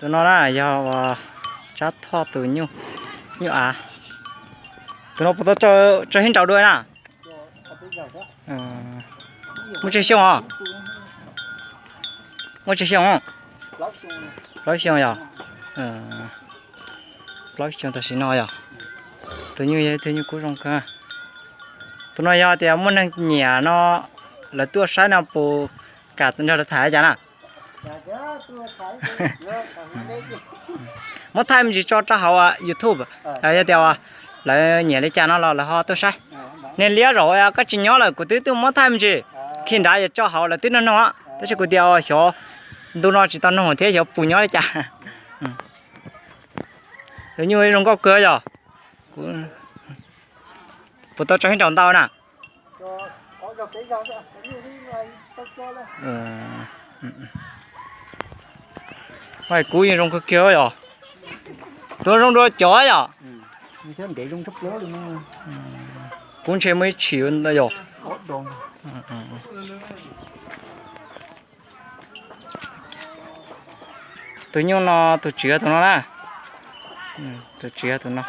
Tus no na yog Tsab Thoj tus nyuj, nyuj av. Tus no puas tau tso hib nraus dua na? Muaj tsawg xyoo os? Muaj tsawg xyoo? Plaub xyoo yog. Plaub xyoo tam sim no yog. Tus nyuj yog ib tug nyuj kub zoo kawg. Tus no yog tias muaj neeg nyiam no, lawv tuaj saib no puas kam nrog lawv tham cas na? Muab thaij me ntsis tso rau hauv YouTube, yog tias lawv nyiam li cas no los lawv ho tuaj saib. Niag liab zaum koj tsis nyob lawm kuv twb tuaj muab thaij me ntsis. Khi nrad yuav tso hauv lawv twb nug nug, tab sis kuv tias xyov ntu no tsis tau nug thiab xyov puas nyob li cas. Tus nyuj zoo nkauj kawg yog. Puas tau tso hib nraus ntau na? Kub yeej zoo kawg kiag yog. Tus zoo dua cov yog. Kub ntshe muaj ib tshim ntau yog. Tus nyuj no tus tswv yog tus no na. Tus tswv yog tus no.